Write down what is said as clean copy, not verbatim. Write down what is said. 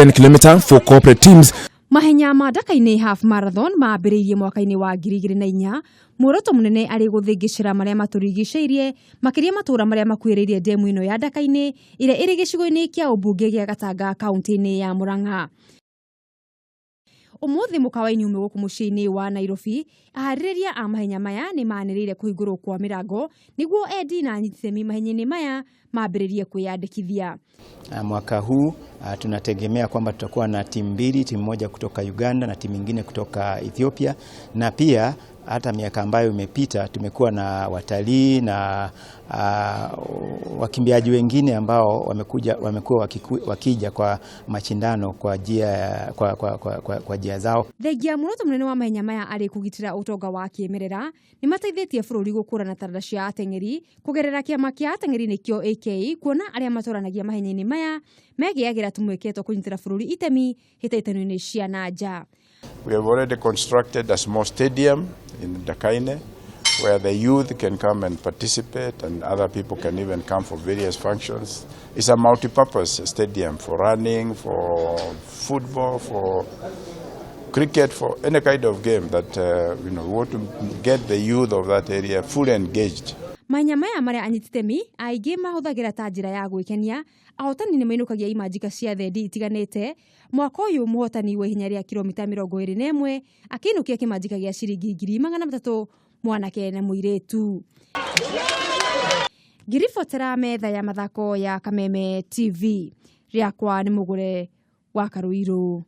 10 kilometer for corporate teams. Mahenya ma Ndaka-inĩ Half Marathon mambĩrĩirie mwaka-inĩ wa 2004, muoroto mũnene arĩ gũthĩngĩcĩra marĩa matũrigicĩirie, makĩria matũũra marĩa makuhĩrĩirie ndemu ĩno ya Ndaka-inĩ ĩrĩa ĩrĩ gĩcigo-inĩ kĩa ũmbunge gĩa Gatanga kaunti-inĩ ya Murang'a. Ũmũthĩ mũkawa-inĩ ũmwe gũkũ mũciĩ-inĩ wa Nairobi, aharĩrĩria a mahenya maya nĩ manĩrĩire kũhingũrwo kwa mĩrango nĩguo endi na anyiti itemi mahenya-inĩ maya mambĩrĩrie kwĩyandĩkithia. Mwaka huu tunategemea kwamba tutakuwa na timu mbili, timu moja kutoka Uganda na timu nyingine kutoka Ethiopia, na pia hata miaka ambayo imepita tumekuwa na watalii na wakimbiaji wengine ambao wamekuja, wamekuwa wakija kwa mashindano kwa njia zao. Thengia muoroto mũnene wa mahenya maya arĩ kũgitĩra ũtonga wa kĩmerera, nĩ mateithĩtie bũrũri gũkũra na taranda cia ateng'eri kũgerera kĩama kĩa ateng'eri nĩkĩo AK, kuona arĩa matwaranagia mahenya-inĩ maya megĩagĩra tũmweke twa kũnyitĩra bũrũri itemi hĩtahĩtano-inĩ cia na nja. We have already constructed a small stadium in Ndakaine where the youth can come and participate and other people can even come for various functions. It's a multi-purpose stadium for running, for football, for cricket, for any kind of game that we want to get the youth of that area fully engaged. Mahenya maya marĩa anyiti itemi aingĩ mahũthagĩra ta njĩra ya gwĩkenia, ahotani nĩ mainũkagia imanjika cia thendi itiganĩte. Mwaka ũyũ mũhotani wa ihenya rĩa kilomita 21 akĩinũkia kĩmanjika gĩa ciringi 300,000, mwanake na mũirĩtu. Ngĩribotera metha ya mathako ya Kameme TV, rĩakwa nĩ Mũgũre wa Karũirũ.